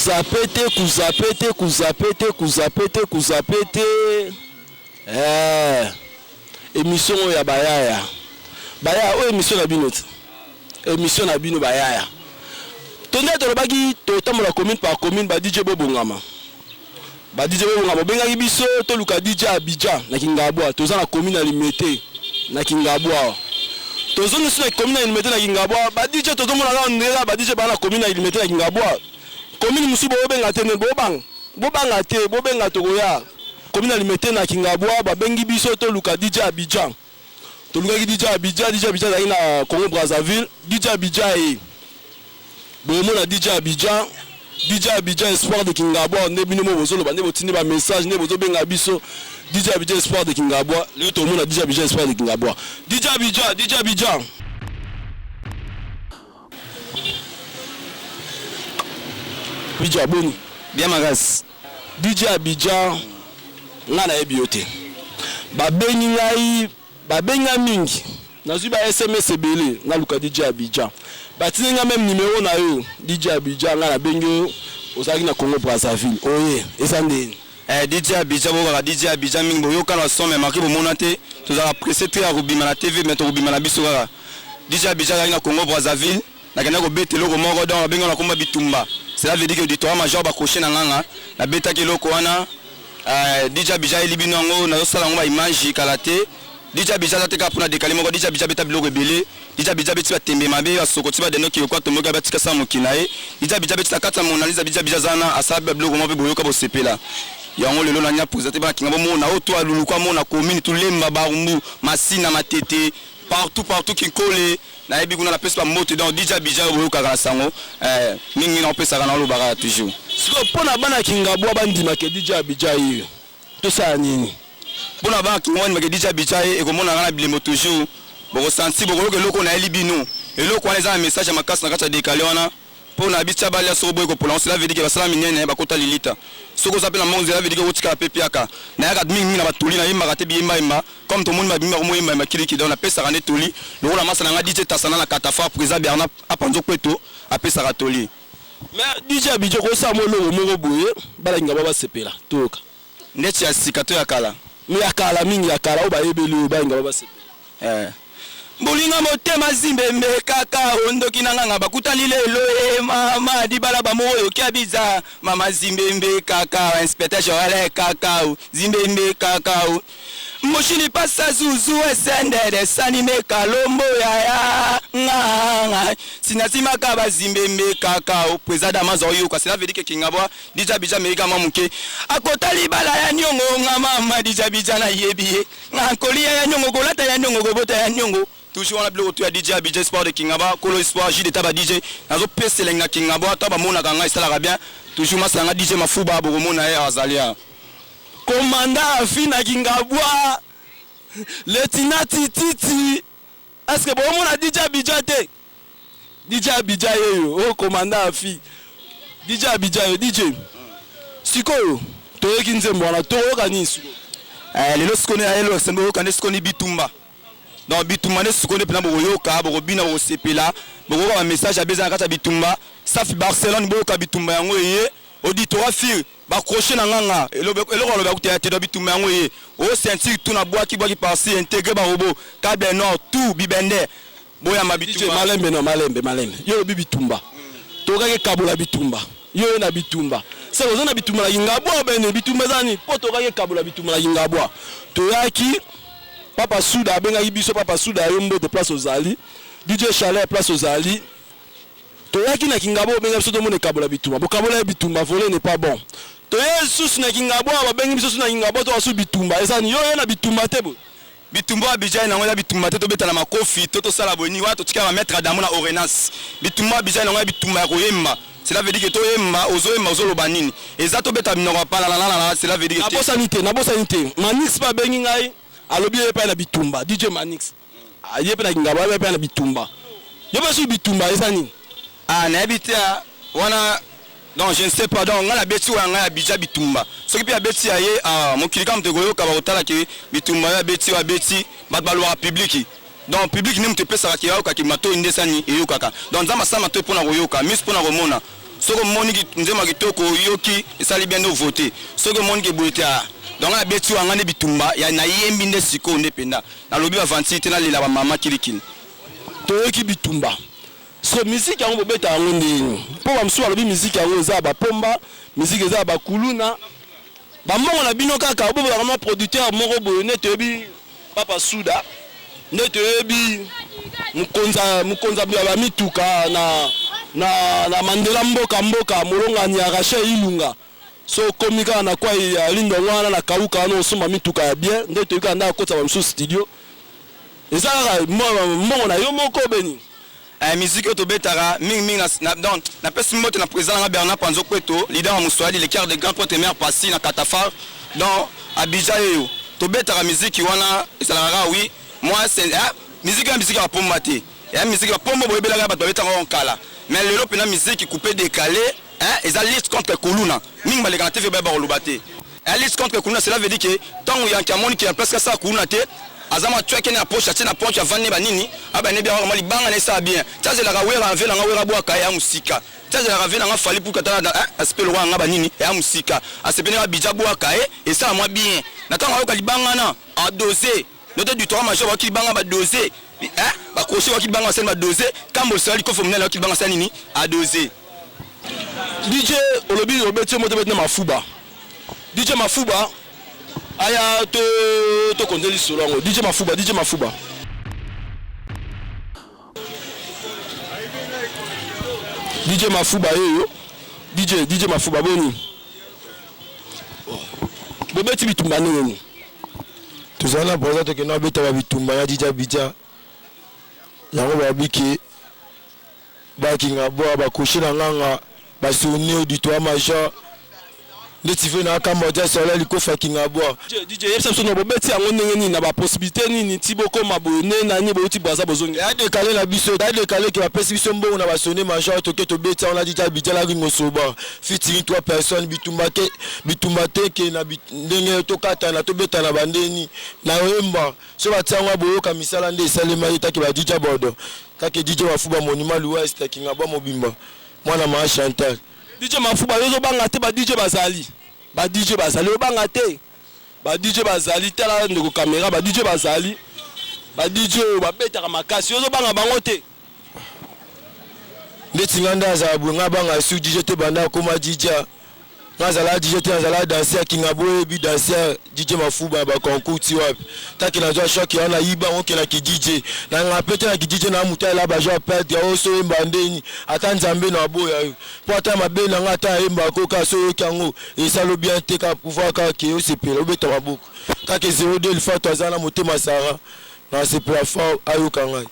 Kozape te, kozape te, kozape te, kozape te, kozape te. Eh, emission oyo ya bayaya. Bayaya oyo emission na bino te. Emission na bino bayaya. Tonde tolobaki totambola commune par commune ba DJ bobongama. Ba DJ bobongama bobengaki biso toluka DJ Abidjan na Kingabwa. Toza na commune ya Limete na Kingabwa. Tozongi su na commune ya Limete na Kingabwa. Ba DJ tozomona kaka ndenge ba DJ ba na commune ya Limete na Kingabwa. Commune mosusu bobenga te nde bobanga. Bobanga te, bobenga tokoya. Commune ya Limete na Kingabwa babengi biso toluka DJ Abidjan. Tolukaki DJ Abidjan, DJ Abidjan azalaki na Congo Brazzaville. DJ Abidjan ye. Bomona DJ Abidjan, DJ Abidjan espoir de Kingabwa nde bino mo bozoloba nde botindi ba message nde bozobenga biso. DJ Abidjan espoir de Kingabwa. Lelo tomona DJ Abidjan espoir de Kingabwa. DJ Abidjan, DJ Abidjan. DJ boni. Bien makasi. DJ Abidjan nga nayebi yo te. Babengi ngai, babengi ngai mingi. Nazwi ba SMS ebele naluka DJ Abidjan. Batindi nga meme numero na yo DJ Abidjan nga nabengi yo ozalaki na Congo Brazzaville. Oye, eza ndeni? Eh, DJ Abidjan boyokaka DJ Abidjan mingi boyoka na son mais marqué bomona te tozalaka pressé te ya kobima na TV mais tokobima na biso kaka. DJ Abidjan azalaki na Congo Brazzaville nakendaki kobeta eloko moko donc babengi na komba bitumba. Cela veut dire que auditorat major bakoshe na nganga nabetaki eloko wana. DJ Abidjan ayeli bino yango nazosala yango ba image kala te. DJ Abidjan aza te kaka mpona dekale moko. DJ Abidjan abeta biloko ebele. DJ Abidjan abeti batembe mabe basokoti badendo kiyoko atomboki abatika sala mokili na ye. DJ Abidjan abeti na kati ya Mona Lisa. DJ Abidjan aza wana asala biloko moko mpe boyoka bosepela yango lelo na nya présenter bana kinga bomona oyo to aluluku amona commune tulemba Barumbu Masina Matete partout partout Kinkole nayebi kuna napesi ba mbote. Donc DJ Abidjan oyo boyokaka na sango mingi na opesaka na olobaka toujours. Sikoyo mpona bana Kingabwa bandimaka DJ Abidjan ye tosala nini? Mpona bana Kingabwa bandimaka DJ Abidjan ye ekomonaka na bilembo toujours bokosanti bokoyoka eloko nayeli bino eloko wana eza na message ya makasi na kati ya dekale wana mpona bitia balia soko boye kopola. Cela veut dire que basala minene bakota lilita soki oza mpe na mbongo, cela veut dire que okotikala mpe piaka. Nayaka mingimingi na batoli, nayembaka te biyembayemba comme tomoni babimi bakomoyembayemba kiliki. Donc napesaka nde toli lokola masa na nga DJ Tasana na Katafar, président Bernard Apanzo Kweto apesaka toli. Mais DJ Abidjan kosala mo eloko moko boye bana Kingabwa basepela toyoka. Ndeti ya sika to ya kala? Ya kala mingi, ya kala oyo bayebeli oyo bana Kingabwa basepela. Bolinga motema zimbembe kaka ondoki na nganga bakutani lelo e mama dibala bamo oyo kiabiza mama zimbembe kaka inspecteur Joël kaka zimbembe kaka moshini pasa zuzu esendede sanime kalombo yaya nganga sinasimaka bazimbembe kaka président Damazo oyoka. Cela veut dire que Kingabwa DJ Abidjan amerika mwa moke akota libala ya niongo nga mama DJ Abidjan nayebi ye nga kolia ya niongo kolata ya niongo kobota ya niongo toujours wana biloko tu ya DJ Abidjan espoir de Kingabwa kolo espoir J d'état ba DJ nazopesa elengi na Kingabwa to bamonaka ngai esalaka bien toujours masa nga DJ Mafuba bokomona ye azali ya commandant afi na Kingabwa letina tititi. Est-ce que bomona DJ Abidjan te? DJ Abidjan yeyo oyo commandant afi DJ Abidjan yo DJ sikoyo toyoki nzembo wana toyoka nini sikoyo? Lelo sikoyo nde nayelo esembe oyoka nde sikoyo ni bitumba. Donc bitumba nde sikoyo nde mpena bokoyoka bokobina bokosepela bokoyoka ba message ya beza na kati ya bitumba. Safi Barcelone boyoka bitumba yango eye auditorat fir bacroche na nganga eloko alobi akuta te. Donc bitumba yango eye o ceinture tout na bwaki bwaki par-ci intégré barobo câble nord tout bibende boyamba bitumba. Malembe no malembe malembe yo lobi bitumba tokaki kabola bitumba yo yo na bitumba se oza na bitumba na Kingabwa bene bitumba eza nini mpo tokaki kabola bitumba na Kingabwa toyaki Papa Suda abengaki biso. Papa Suda yo mbote place ozali, DJ Chaleur place ozali. Toyaki na Kingabwa obenga biso tomona ekabola bitumba bokabola ye bitumba voler n'est pas bon. Toye lisusu na Kingabwa babengi biso su na Kingabwa to basu bitumba eza nini? Yo yo na bitumba te boye. Bitumba oyo Abidjan nango eza bitumba te tobeta na makofi to tosala boye nini wana totikala ba maître Adamo na Orenas. Bitumba oyo Abidjan nango eza bitumba ya koyemba. Cela veut dire que toyemba ozoyemba ozoloba nini eza tobeta minoko ya palalalala. Cela veut dire que nabosani te, nabosani te. Manix mpe abengi ngai alobi ye mpe na bitumba. DJ Manix ye mpe na Kingabwa ye mpe na bitumba. Yo mpe soki bitumba eza nini? Ah, nayebi te wana. Donc je ne sais pas. Donc ngai nabeti oyo ya ngai Abidjan bitumba soki mpe abeti ya ye mokili kaka moto ekoyoka bakotala ke bitumba oyo abeti oyo abeti bato balobaka public. Donc public nde moto epesaka ke ayokaki matoi nde esani eyokaka. Donc Nzambe asala matoi mpona koyoka, miso mpona komona. Soki omoni nzembo ya kitoko oyoki esali bien nde ovote. Soki omoni ke boye te ah. Donc nga nabeti oyo ya nga nde bitumba ya nayembi nde sikoyo nde penza. Nalobi ba aventure te nalela ba mama kilikili. Toyoki bitumba. Sikoyo musique yango bobetaka yango ndenge nini? Po ba mosusu balobi musique yango eza ya ba pomba, musique eza ya ba kuluna. Ba mbongo na bino kaka obobaka mwa producteur moko boye nde toyebi Papa Suda nde toyebi mokonza mokonza ya ba mituka na na na Mandela mboka mboka molongani ya Rachel Ilunga so okomi kaka na kwai ya lindongo wana na kauka wana osomba mituka ya bien nde toyebi kaka nde akotisa ba misusu studio eza kaka mbongo na yo moko beni. Eh musique oyo tobetaka mingi mingi na, na donc napesi mbote na president nanga Bernard Panzo Kweto, leader ya Muswahili, le cœur de grand prêtre mère Passy na Katafar. Donc Abidjan yeyo tobetaka musique wana ezalaka kaka oui moi c'est eh, musique ya musique ya pomba te. Ya musique ya pomba boyebelaka bato babetaka yango kala. Mais lelo pena musique coupé décalé hein, eza lutte contre kuluna. Mingi baleka na TV bayeba koloba te. Eh, lutte contre kuluna cela veut dire que tango yanki amoni ke place kasa kuluna te aza mwa tweke na poche atie na poche avandi ba nini abane bien mwa libanga na esala bien tiazelaka wera ave nanga wera bwaka ya musika tiazelaka ave nanga fali puka tala eh, aspect lokwa nga ba nini ya musika asepene ba bija bwaka ye esala mwa bien na tango ayoka libanga na adose note du trois major bayoki libanga ba dose eh, ba crochet bayoki libanga basali ba dose kambo sala likofi monene ayoki libanga asali nini adose. DJ olobi obeti yo moto obeti na mafuba DJ mafuba aya to to konde lisolo yango DJ mafuba DJ mafuba DJ mafuba yeyo DJ DJ mafuba boni bobeti bitumba ndenge nini? Tozali na Brazza tokenda kobeta ba bitumba na DJ Abidjan yango babiki Ba kingabwa ba couche na nganga ba soni auditoire major ndeti ve na kamba dia soleil likofa kingabwa. DJ yebisa biso na bobeti yango ndenge nini na ba possibilité nini ti bokoma boye nde nani bowuti Brazza bozongi. Ya decale na biso ya decale ke bapesi biso mbongo na ba sonne major toke tobeti yango na DJ Abidjan na Ringo Soba featuring 3 personnes bitumba te bitumba te ke na ndenge tokatana tobetana ba ndeni na oyemba soki batia yango boyoka misala nde esalemaki take ba DJ Bordeaux Kake DJ Mafuba monument l'ouest ya Kingabwa mobimba mwana maa Chantal. DJ Mafuba yo ozobanga te ba DJ bazali ba DJ bazali obanga te ba DJ bazali tala ndeko camera ba DJ bazali ba DJ oyo babetaka makasi yo ozobanga bango te. Ndeti nga nde azala boye nga abanga su DJ te banda akoma DJ Nga azala DJ te azala danser Kingabwa oyebi danser DJ Mafuba ya ba concours ti wapi take nazwa choc ya na yiba ngo ke na ki DJ na nga pe te na ki DJ na mutu ayela ba joueur perdre oyo so oyemba ndeni ata nzambe na aboya yo po ata mabe na nga ata ayemba ko ka so oyoki yango esalo bien te ka pouvoir ka ke osepela obeta maboko kaka 02 lifato aza na motema Sarah na sepela fort ayoka ngai.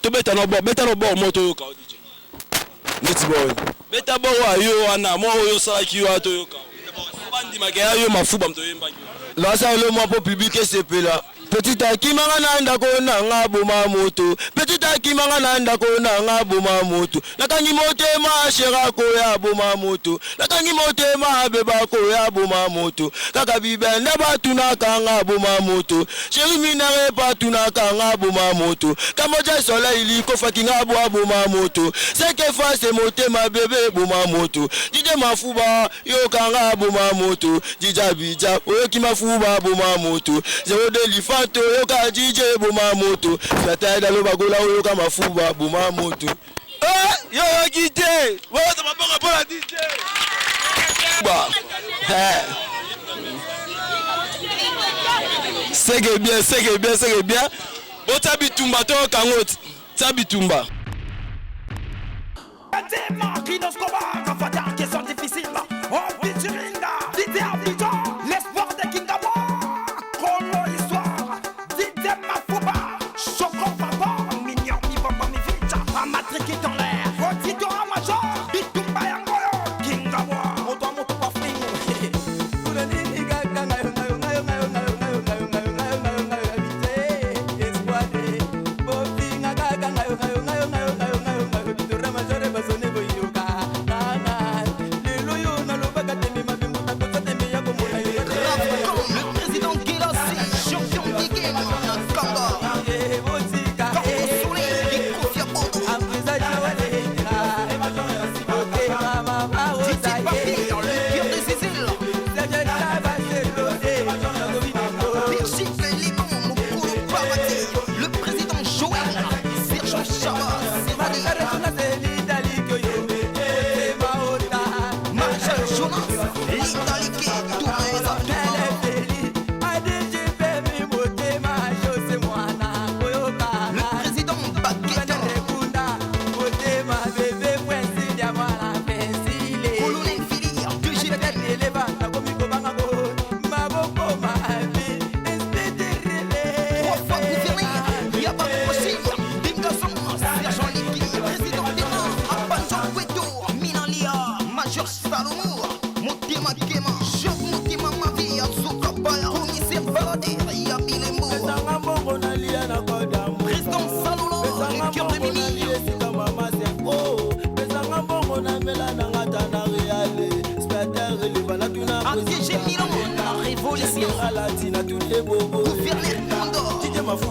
Tobeta no bord, beta no bord moko toyoka yo DJ. Neti bord. Beta bord oyo ya yo wana, mwa oyo osalaki yo wana toyoka yo. Po bandima ke ya yo Mafuba moto oyembaki wana. Nasala lo mwa po public esepela. Petit akima nga na ndako na nga boma moto Petit akima nga na ndako na nga boma moto Nakangi motema shera koya boma moto Nakangi motema beba koya boma moto Kaka bibende batunaka nga boma moto Cheri minere batunaka nga boma moto Kamboja soleil likofaki nga bwa boma moto Seke face motema bebe boma moto DJ Mafuba yoka nga boma moto DJ Abidja oyoki Mafuba boma moto Zero de lifanto yoka DJ boma moto Fiata Dalo Bagola oyoka Mafuba boma moto. Eh, yo oyoki te bobeta maboko mpo na DJ ba eh. Seke bien, seke bien, seke bien. Botia bitumba toyoka yango, tia bitumba.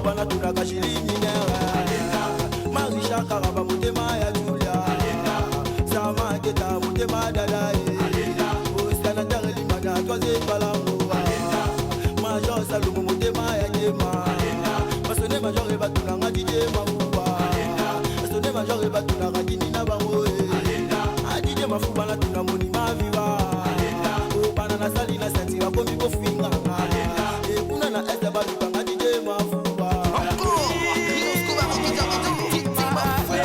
Mafuba natunaka jili minere Marisha Karaba motema ya Julia Sama Keta motema dada ye Ostanatere Limada trois étoiles Major Salomo motema ya Kema Masone Major ebatunanga DJ Mafuba Masone Major ebatunaka dini na bango e DJ Mafuba natuna monima viva obana nasali na santi bakomi kofinganga ekuna na este balukanga DJ Mafuba. Encore Rinosco Barokita DJ Mafuba.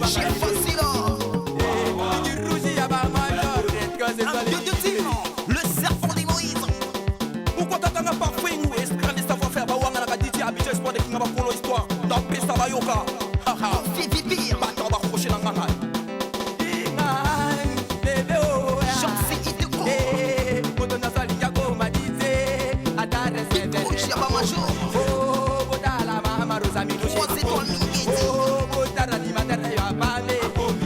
Chef Facile. Le serpent des Moïse. Pourquoi tatanga parfum escrane savoir-faire bawanganaka DJ Abidjan espoir de kinga bakolo histoire napesa bayoka. Kofi Vipir. Bato bakroche na nganga. Jean-C. Iteko. Picoche Yaba Major. Trois étoiles Mingeti.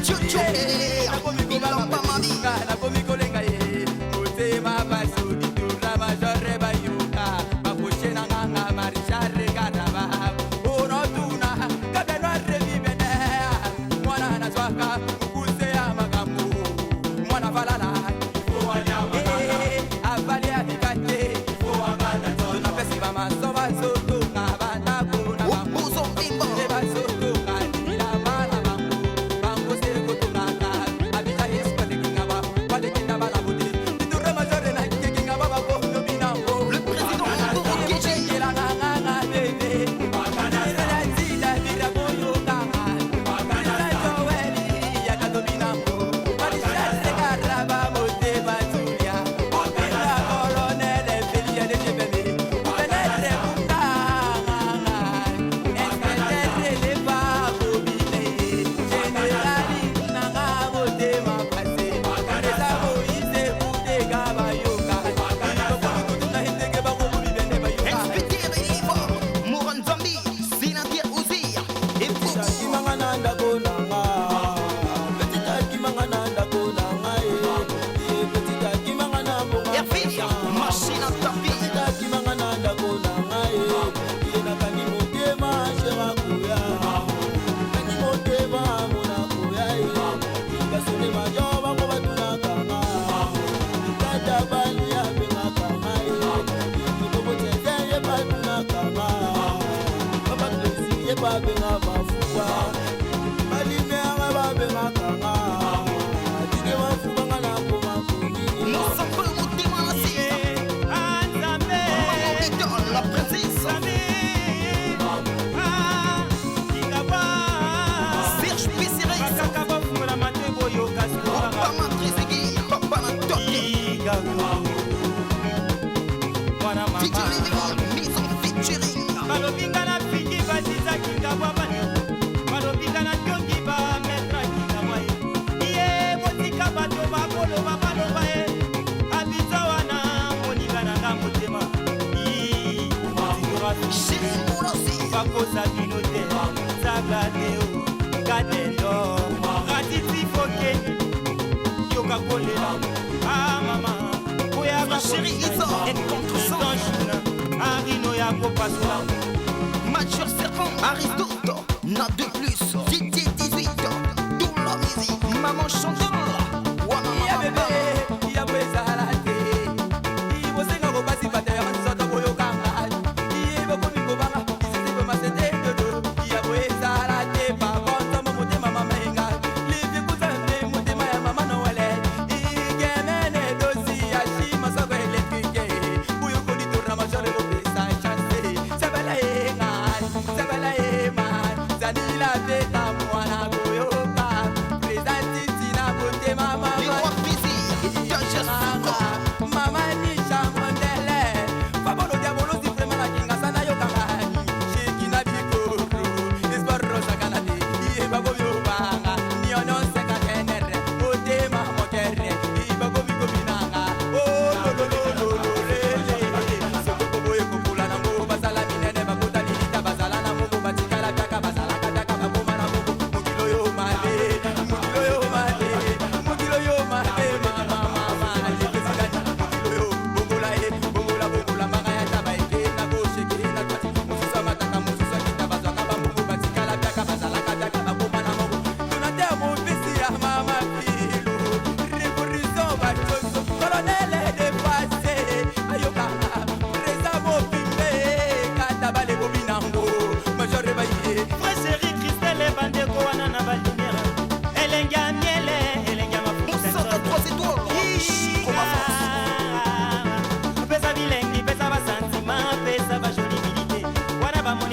Tchotcho Air. Bilamba Mami. Nakomi kolenga ye motema basokitura majore bayoka bakoshe na nganga marichare karaba onotuna kabenwarevibene mwana nazwaka mokuse ya makambo mwana valala avali abika te napesi bamaso bazotonga bandako na bango. Obozo Mbimba. Bazotonga bilamba na bango bango se kotongaka abika esipatekinga balekinda balabote biture majore na kekinga babakono binango. Le président Ndoro Keji. Inspecteur Eliva. Moran Zambi. Sénateur Ouzir. Et Bobo. Akimanga na ndako nanga petit akimanga na ndako nanga ye petit akimanga na mbonga. Hervé. Machine à taper. Petit akimanga na ndako nanga ye nakangi motema shera koya kangi motema mona koya ye basone majo bango batunakanga tata bali abengakanga ye kikobotete ye batunakanga papa plesi ye babenga Mafuba balimianga babengakanga tike Mafubanga na koma konini. Nous sommes Motema Nasi. Maman Idole, la princesse. Serge Pesseres. Obama Trezeguet. Papa Natoke. DJ Lévy, mise en featuring. Balobinga na fiki bazizaki ngabwa bandeko balobinga na tiongi bametraki ngabwa ye iye botika bato bakoloba baloba ye abiza wana moninga na nga motema. Chéri Molassi. Bakosa bino te zaka te o kadendo ratiti fokeni yoka kolela a mama. Chéri Isa, N contre 100. Arino ya kopasola. Major Serpent, Aristote, Na 2 plus, DJ 18, tout la musique, Maman Chantal, Wana Mama. Ya boezala te bosenga kobasi bato ya nzoto boyokanga iye bokomi kobanga isisi masete dodo ya boezala te papa nzambo motema mamenga livi motema ya mama Noele igemene dosi ya shi masoko électrique.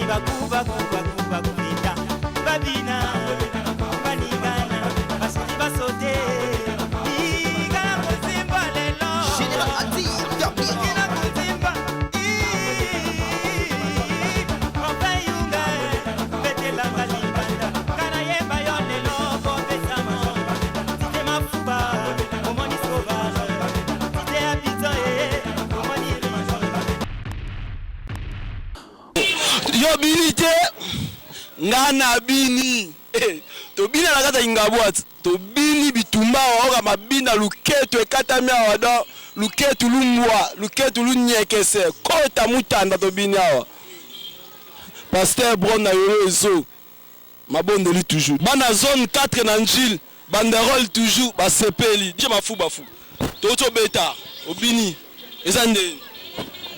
Baku baku baku bakuvita babina baningana basili basote igana kozimba lelo. Général Adi, Gabriel. Igana kozimba. Enfin yunga betelanga libanda kana yemba yo lelo kopesamo tite mafuba omoni sauvage tite abidjan e omoni Yo bini te, nga na bini. Eh, tobina na kati ya Kingabwa, tobini bitumba awa, oyoka mabina luketu ekatami awa. Donc luketu lumbwa, luketu lunyekese kota mutanda, tobini awa. Pasteur Bron na yolo ezo mabondeli toujours, bana zone 4 na Njile, banderole toujours, basepeli. Die mafu bafu touti obeta, obini eza ndeni.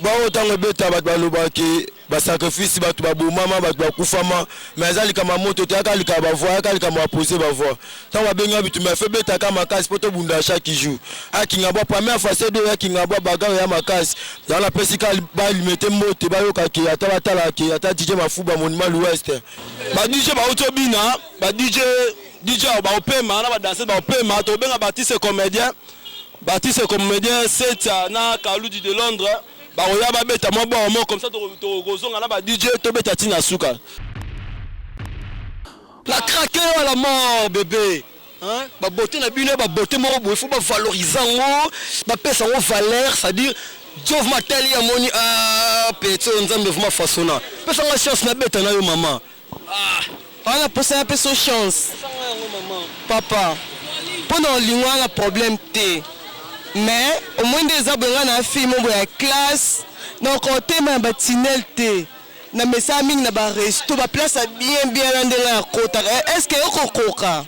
Bango ntango ebeta, bato balobaki basacrifice, bato babomama, bato bakufama, mais eza likambo ya moto te, yaka likambo bavoix, yaka likambo ya pose bavoix. Ntango babengi bitumba, efe betaka makasi mpo tobunda chaque jour. Akinga bwa première fois cd oyo akinga bwa bagarre ya makasi yango. Napesi ka balimete mbote, bayokaki ata batalaki ata DJ Mafuba, monument l'Ouest. Ba DJ bauti obina, ba DJ, DJ baopema na badanseuse baopema. Tobenga baartiste comédien, baartiste comédien Setia na Kaludi de Londres, bakoya babeta mwa bwao moko comme ça. Tokozonga na ba DJ, tobeta ntina suka. La craquer à la mort bébé, hein? Babote na bino, babote moko boye, faut bavaloriser yango, bapesa yango valeur, c'est-à-dire Dieu vraiment atali, amoni, ah, petit oyo Nzambe vraiment façonna, pesanga chance nabeta na yo mama. Wana mposa ya peso chance, papa, mpo na olingo wana problème te, mais omoi nde eza boye. Ngai na fille mo boye ya classe, donc otema ya batinel te na mesala mingi na baresto, baplace ya bien bien na ndenge ya kotaka. Est ce que okokoka?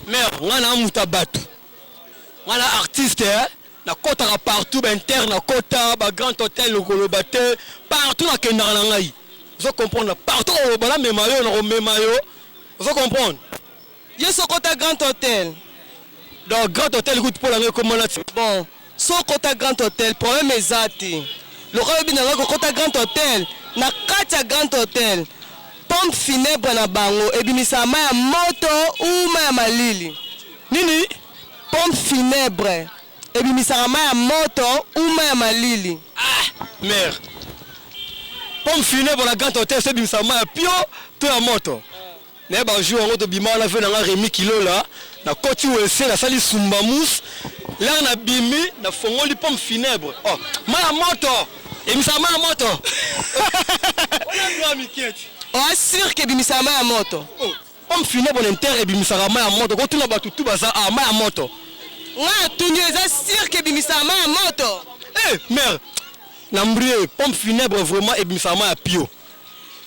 Mare, ngai na muta bato, ngai na artiste, eh? Nakɔtaka partout, bainter nakɔta, bagrand hôtel, okoloba te, partout nakendaka na ngai, ozo comprendre, partout koloba namema yo, nakomema yo, ozo comprendre. Yo so okota grand hôtel? Donc grand hôtel kutu mpo na ngai ekomona ti. Bon, so okota grand hôtel, problème eza te. Lokola oyebi na ngai kokota grand hôtel, na kati ya grand hôtel, pompe funèbre na bango ebimisaka mai ya moto ou mai ya malili? Nini? Pompe funèbre ebimisaka mai ya moto ou mai ya malili? Mare, pompe funèbre na grand hôtel so ebimisaka mai ya pio to ya moto? Naye bajour yango tobima wana ve nanga Remi Kilola, nakoti wese, nasali sumbamus lere, nabimi, nafongoli pompe funèbre, oh, mai ya moto, ebimisaka mai ya moto wana miketi. Oza sûr que ebimisaka mai ya moto? Oh, pompe funèbre na inter ebimisaka mai ya moto, kotuna bato tu baza a mai ya moto. Ngai atuni yo, eza sûr que ebimisaka mai ya moto? Eh, mare, na mbrie, pompe funèbre vraiment ebimisaka mai ya pio,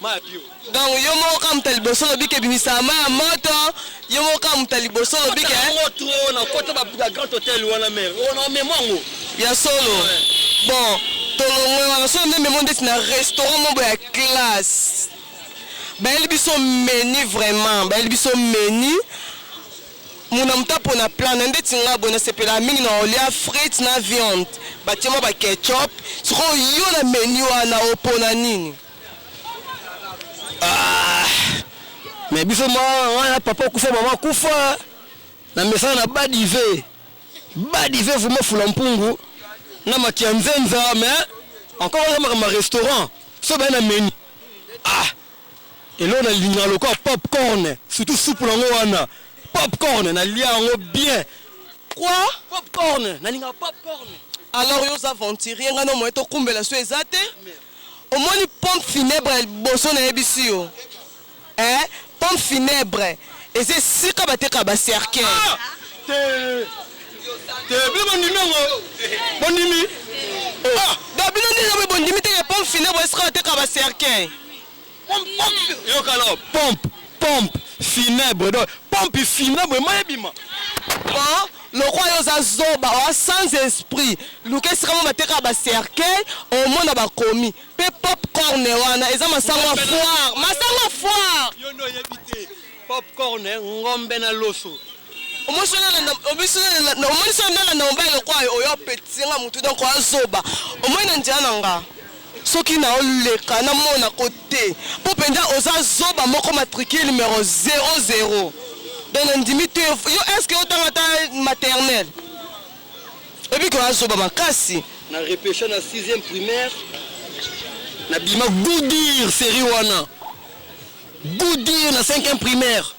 mai ya pio. Donc yo moko kaka moto ya liboso olobi que ebimisaka mai ya moto. Yo moko kaka moto ya liboso olobi que yango trop na kota ba grand hôtel wana, mare, ona memo yango. Ya solo. Bon, tolongwe wana. So nde memo ndeti na restaurant moko ya classe, bayeli biso menu, vraiment bayeli biso menu, muna moto apona plat na ndeti. Nga boye nasepelaka mingi na olia frite na viande, batie mwa baketchup. Sikoyo yo na menu wana opona nini? Ah, mais biso mwa wana, papa akufa, mama akufa, na mesana na badive, badive vraiment fula mpungu na maki ya nzenza. Mais encore eza makambo ya restaurant, so baye na menu, ah, eloko nalingaka lokola popcorn, surtout supu nango wana popcorn, nalia yango bien. Quoi? Popcorn, nalingaka popcorn. Alors yo oza aventurier. Ngai no moye tokumbela so eza te. Omoni pompe funèbre ya liboso nayebisi yo, eh? Pompe funèbre eza esika batekaka bacercueil. Te te, bino bondimi yango, bondimi. Ah, donc bino nde eza bondimi teke pompe funèbre esika batekaka bacercueil? Yokala, pompe, pompe funèbre, donc pompe funèbre mayebima. Bon, lokwa yo oza zoba, oa sans esprit. Luka esika mo batekaka bacercueil, omona bakomi mpe popcorn wana eza masango ya foire, masango ya foire. Yo nde oyebi te popcorn, ngombe na loso. Omoni so nalanda mobali lokwa oyo apetinga motu, donc oazoba. Omoni na nzela na nga. Soki naoleka namona ko te po penza oza zoba moko matricule numero zero zero donc nandimi te yo est ce que otanga ata maternelle oyebi ke oza zoba makasi. Na repecha na sixième primaire na bima gout dur serie wana gout dur na cinquième primaire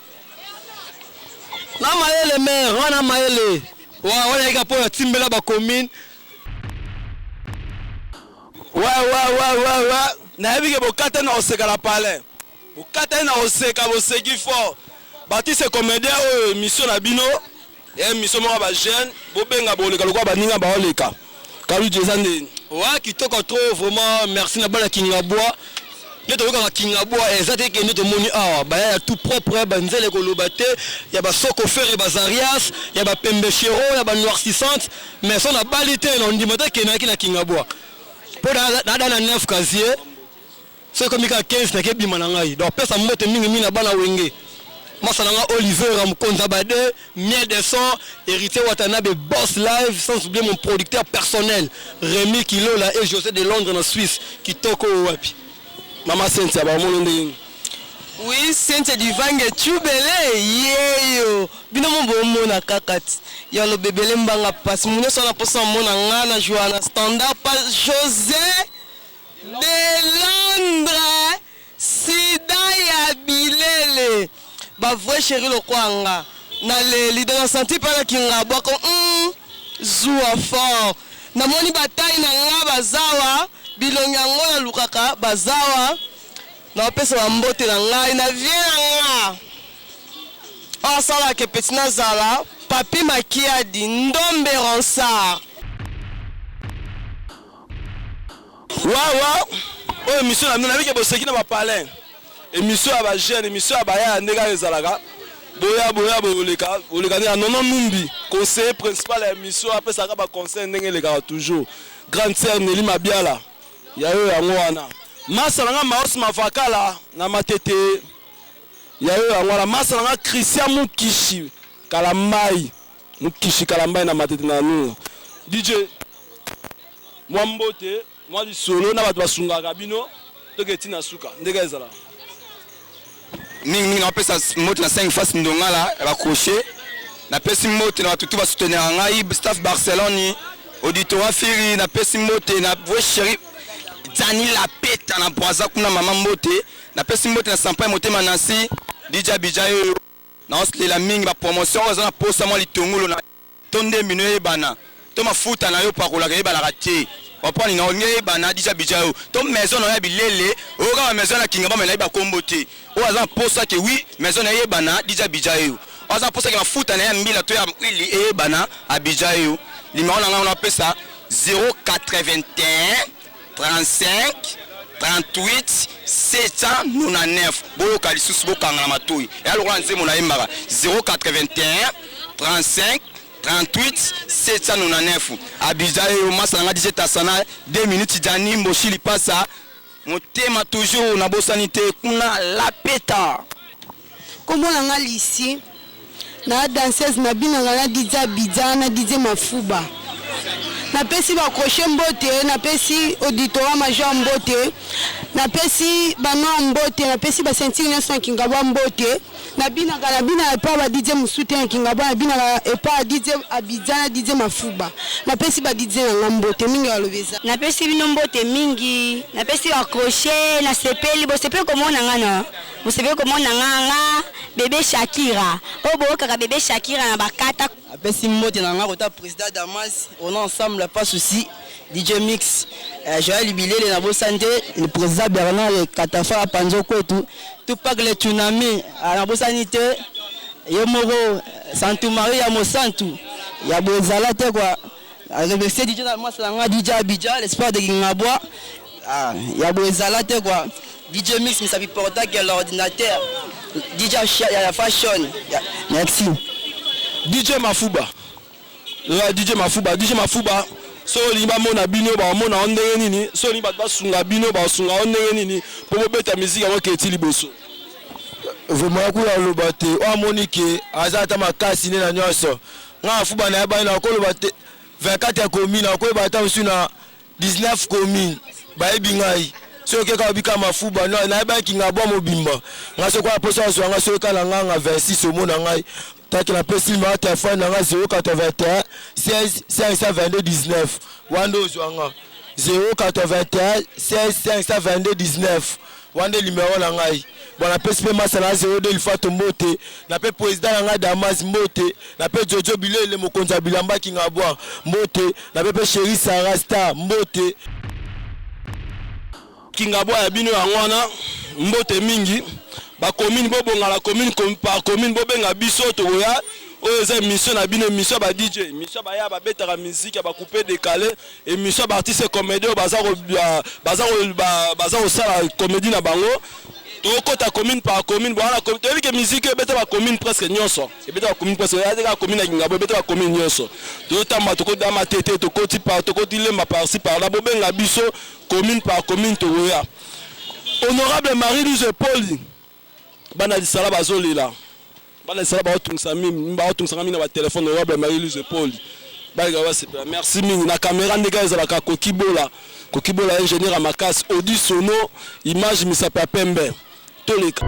na mayele mère wana mayele wana yeka po na timbela ba commune. Ouais ouais ouais ouais ouais nayebi ke bokatani na koseka na palais bokatani na koseka boseki fort batiste comédien oyo émission na bino ya émission moko ya ba jeune bobenga boleka lokola baninga baoleka kaluji eza ndeni. Ouais kitoko trop vraiment merci na bana kingabwa nde toyokaka kingabwa eza te ke nde tomoni awa baya ya tout propre ba nzele koloba te ya ba soko ferre ba zarias ya ba pembe chero ya ba noircissante Mais soki na bali te na ndima te ke nayaki na Kingabwa po na da na 9 casier soki ekomi kaka 15 nake bima na ngai donc pesa mbote mingi mingi na bana Wenge masa na nga Oliveira Mukonza Bade Miel de son Heritier Watanabe Boss Live sans oublier mon producteur personnel Remy Kilola et José de Londres na Suisse kitoko oyo wapi. Mama Cynthia ba omoni ndenge nini? Oui Cynthia Divange tshubele yeyo bino mo bomona kaka ti ya loba ebele mbanga pasi mutu nionso aza na posa amona nga na joua na standard pa Jose de Londres sida ya bilele ba vrai cherie lokola nga na leli donc na sentir pe na kingabwa ko hum zuwa fort na moni ba taille na nga bazawa bilongi yango na lukaka bazawa Nao pesa ba mbote na ngai na vieux na nga oyo asalaka ke petit nazala Papy Makiadi Ndombe Ronsard. Wawa oyo emission na bino nayebi ke boseki na ba palin emission ya ba jeune emission ya bayaya nde kaka ezalaka boya boya boleka boleka nde ya nono numbi conseiller principal ya emission apesaka ba conseil ndenge elekaka toujours grande sœur Nelly Mabiala Ya yo yango wana. Masta na nga Maos Mavakala na Matete ya yo yango wana. Masta na nga Christian Mukishi Kalambayi Mukishi Kalambayi na Matete na Nunga. DJ mwa mbote mwa lisolo na bato basungaka bino toke ti na suka ndenge ezalaka. Mingi mingi napesa mbote na 5 face ndongala ya ba crochet napesi mbote na bato tout ba soutenir ngai staff Barcelone auditorat firi napesi mbote na vrai chéri Dani Lapeta na Brazza kuna mama mbote napesi mbote na Sampai motema Nancy DJ Abidjan oyo naolela mingi ba promotion oyo aza na posa mwa litungulu na To nde mino eyebana to mafuta nayo opakolaka eyebanaka te comprendre nga olingi eyebana dija bija yo to maison nayo ya bilele oyo kaka maison na kingaba mais nayebi ba kombo te oyo aza na posa ke oui maison naye eyebana dija bija yo oyo aza na posa ke mafuta naye ya mbila to ya huile eyebana abija yo numero na nga napesa 081 35 38 799 boyoka lisusu bokanga na matoyi eya lokola nzembo nayembaka 081 35 38 799 Abidjan eyo masa na nga DJ Tasana 2 minutes Djani Mboshi Lipasa motema toujours nabosani te kuna la peta. Kombo na nga Lucie na danseuse na binaka na DJ Abidjan na DJ Mafuba na pesi ba crochet mbote na pesi auditorat major mbote na pesi ba noir mbote na pesi ba ceinture nionso ya Kingabwa mbote na binaka na binaka epa ba DJ mosusu te na Kingabwa na binaka epa ya DJ Abidjan na DJ Mafuba na pesi ba DJ na nga mbote mingi ya koloba eza. Na pesi bino mbote mingi na pesi ba crochet na sepeli bosepeli komona nga na Bosepeli komona nga nga bebe Shakira oyo boyokaka bebe Shakira na bakata. Napesi mbote na nga kota president Damas on est ensemble pas souci DJ mix Joël Bilele na bosani te le president Bernard Katafa Panzo Kwetu Tupac le tsunami na bosani te ye moko Santu Maria Mosantu ya bozala te quoi remercier DJ na mwasi na nga DJ Abidjan l'espoir de Kingabwa ya bozala te quoi DJ Mix misapi portable ya l'ordinateur DJ ya fashion merci. DJ Mafuba la DJ Mafuba DJ Mafuba soki olingi bamona bino bakomona yo ndenge nini soki olingi bato basunga bino bakosunga yo ndenge nini mpo bobeta miziki yango eketi liboso. Vraiment kuya aloba te oyo amoni ke aza ata makasi nde na nyonso nga mafuba na yebani nakoloba te 24 ya commune nakoyeba ata mosusu na. 19 commune bayebi ngai. Soki okeka obika mafuba no nayebaki kinga bwa mobimba ngai soki wana mposa ozwa ngai soki kala nganga 26 omona ngai taki napesi numero ya telefone na ngai 081 16 522 19 wana ozwa nga 081 16 522 19 wana nde numero na ngai. Bon, napesi mpe masa na 02 Lifato mbote, na mpe président na ngai Damas mbote, na mpe Jojo Bilele mokonzi ya bilamba Kingabwa mbote, na mpe mpe Chéri Sarah Star mbote. Kingabwa ya bino yango wana, mbote mingi. Bacommune bobongala, commune par commune bobenga biso, tokoya. Oyo eza émission na bino, émission ya ba DJ, émission baya babetaka musique ya bacoupe décalé, émission ya baartiste comédie oyo baza kosala comédie na bango. Tokota commune par commune. Bwana, toyebi ke musique ebeta bacommune presque nyonso, ebeta bacommune presque. Eya te kaka commune ya Kingabwa, ebeta bacommune nyonso. Tozotamba, tokoti Matete, tokoti par tokoti Lemba, par-ci par-là. Bobenga biso commune par commune, tokoya. Honorable Marie Louise Poli, bana lisala bazolela, bana lisala baotungisa mingi, baotungisanga mingi na batelefone. Honorable Marie Louise Poli, baleka basepela. Merci mingi. Na caméra ndenge ezalaka, Kokibola, Kokibola, ingénieur ya makasi, audi sono, image, misapo ya pembe, toleka.